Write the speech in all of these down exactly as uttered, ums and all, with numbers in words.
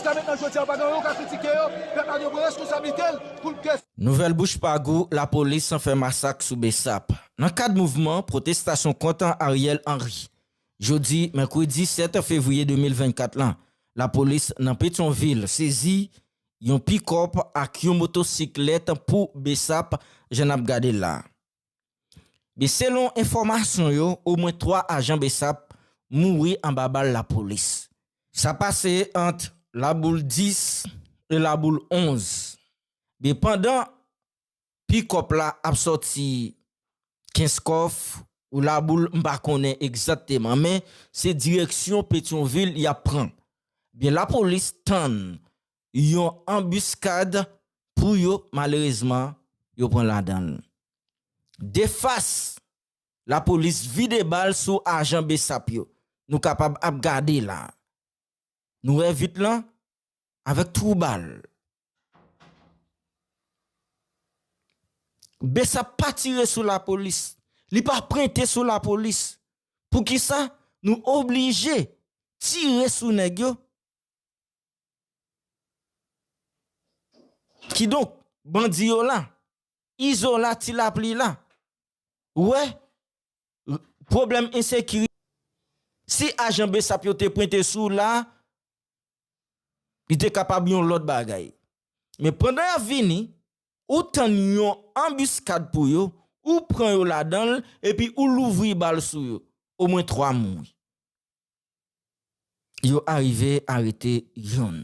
Jiska mentnan, jodi a, pa gen anyen ou ka kritike yo. Pèp la dwe pran responsablite l pou l ke. Nouvèl bouch pa gou, lapolis fè masak sou Besap. Nan kad mouvman pwotestasyon kont Ariel Henry, jodi mèkredi sèt fevriye de mil vennkat lan, lapolis nan Petyonvil sezi yon pikòp ak yon motosiklèt pou Besap, jan n ap gade l la. Men selon enfòmasyon yo, omwen twa ajan Besap mouri anba bal lapolis. Sa pase ant Laboul dis e Laboul onz. Men pandan pikòp la ap sòti Kenskòf ou Laboul, m pa konnen egzakteman, men se direksyon Petyonvil y ap pran. Men lapolis tann yon anbiskad pou yo, malerezman, yo pran ladan l. De fas, lapolis vide bal sou ajan Besap yo. Nou kapab ap gade la. Nou wè vit lan avèk twou bal. Besap pa tire sou lapolis. Li pa pwente sou lapolis. Poukisa nou oblije tire sou nèg yo? Kidonk, bandi yo la, Izola, Ti Lapli la. Ou wè, pwoblèm ensekirite. Si ajan Besap yo te pwente sou w la, li te kapab yon lòt bagay. Men pandan y ap vini, ou tann yon anbiskad pou yo, ou pran yo ladan l, epi ou louvri bal sou yo. Omwen twa mouri. Yo arive arete yonn.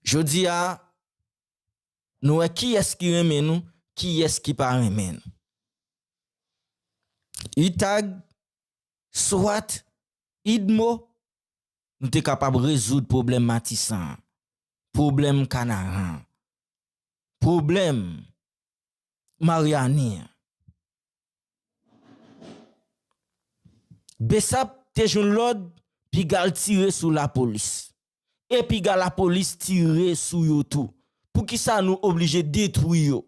Jodi a, nou wè kiyès ki renmen nou, kiyès ki pa renmen nou. UTAG, swat, UDMO, nou te kapab rezoud pwoblèm Matisan an, pwoblèm Kanaran an, pwoblèm Maryani an. Besap te jwenn lòd, piga l tire sou lapolis. E piga lapolis tire sou yo tou. Poukisa nou oblije detwi yo?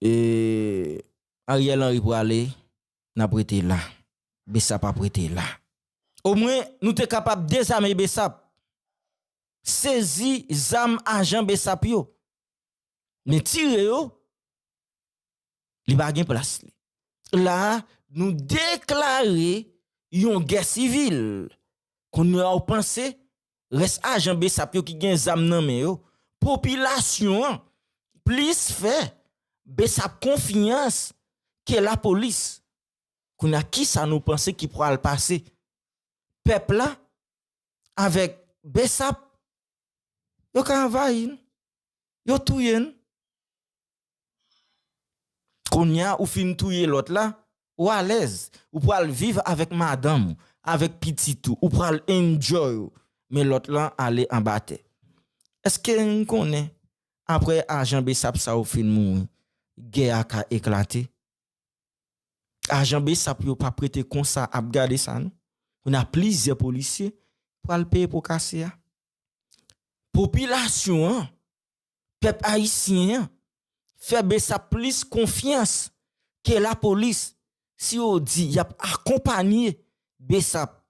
E Ariel Henry prale, n ap rete la. Besap ap rete la. Omwen, nou te kapab dezame Besap. Sezi zam ajan Besap yo. Men tire yo, li pa gen plas li. La a, nou deklare yon gè sivil. Kounye a, w panse rès ajan Besap yo ki gen zam nan men yo, popilasyon an plis fè Besap konfyans ke lapolis. Kounye a, kisa nou panse ki pral pase? Pèp la avèk Besap, yo ka anvayi n, yo touye n. Kounye a, ou fin touye lòt la, ou alèz, ou pral viv avèk madanm ou, avèk pitit ou, ou pral enjoy ou, men lòt lan ale anba tè. Èske n konnen, apre ajan Besap sa yo fin mouri, gè a ka eklate? Ajan Besap yo p ap rete konsa ap gade sa, non. Kounye a plizyè polisye pral peye po kase a. Popilasyon an, pèp ayisyen an, fè Besap plis konfyans ke lapolis si yo di y ap akonpanye Besap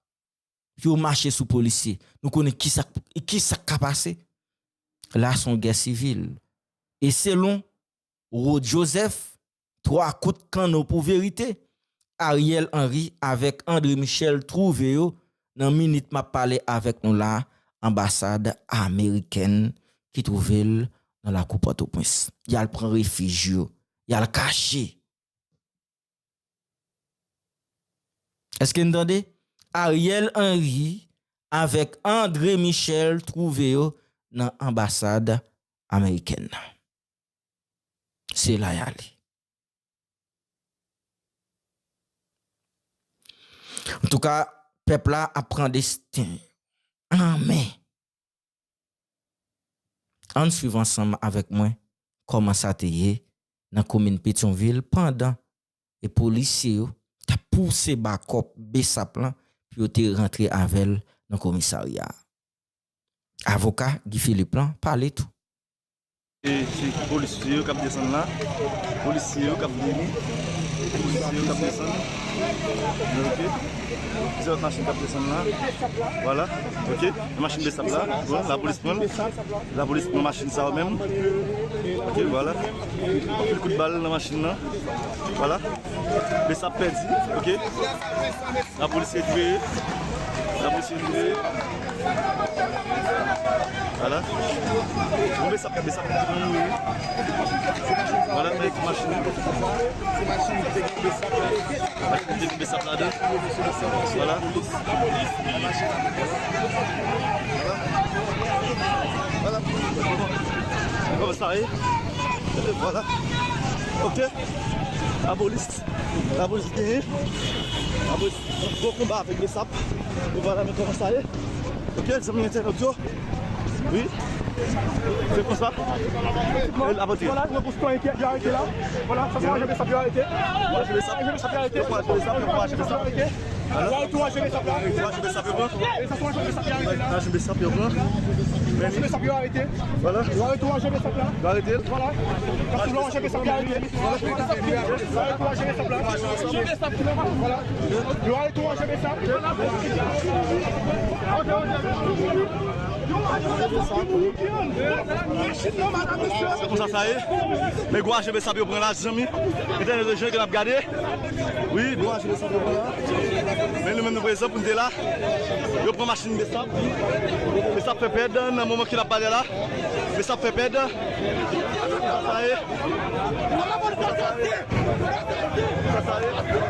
pou yo mache sou polisye. Nou konnen kisa, kisa k ka pase. La se yon gè sivil. E selon Rod Joseph, twa kout kanno pou verite, Ariel Henry avèk André Michel twouve yo nan minit m ap pale avèk nou la, anbasad amerikèn ki twouve l nan lakou Pòtoprens. Y al pran refij yo, y al kache. Èske n tande? Ariel Henry avèk André Michel twouve yo nan anbasad amerikèn nan. Se la y ale. Antouka, pèp la ap pran desten an men. Ann swiv ansanm avèk mwen kòman sa te ye nan komin Petyonvil pandan e polisye yo t ap pouse bakòp Besap lan pou yo te rantre avè l nan komisarya a. Avoka Guy Philippe lan pale tou. E se polisye yo k ap desann la, polisye yo k ap vini, Polisye yo k ap desann. Ok. Plizyè lòt machin k ap desann la. Vwala. Ok. Machin BSAP la. Bon, lapolis pran l. Lapolis pran machin sa yo menm. Ok, vwala. Anpil kout bal nan machin nan. Vwala. BSAP pèdi. Ok. Lapolis retire. Lapolis retire. Vwala. Bon, BSAP, BSAP. Vwala, men machin. Se machin ki te gen BSAP. Machin ki te gen BSAP ladan. Vwala. Vwala. Kòman sa ye? Vwala. Ok. Lapolis. Lapolis genyen. Lapolis. Gwo konba avèk BSAP. Nou va la men kòman sa ye. Ok, zanmi entènot yo. Wi. Se konsa. E, avanti. Vwala, nou pou sitwayen ki yo arete la. Vwala, sa se yon ajan BSAP yo arete. Ajan BSAP yo arete. Yo arete yon ajan BSAP la. Yo arete yon ajan BSAP yo arete la. Ajan BSAP yo pran. Ajan BSAP yo arete. Vwala. Yo arete yon ajan BSAP la. Yo arete l. Vwala. Paske yon ajan BSAP yo arete. Vwala. Yo arete yon ajan BSAP la. Vwala. Yo arete yon ajan BSAP. Se konsa sa ye. Men gwo ajan BSAP yo pran la, zanmi. Entènot yo, jan ke n ap gade. Wi, gwo ajan BSAP yo pran la. Men nou menm nou prezan pou n te la. Yo pran machin BSAP. BSAP fè pèd nan moman ke n ap pale la. BSAP fè pèd. Sa ye. Sa ye.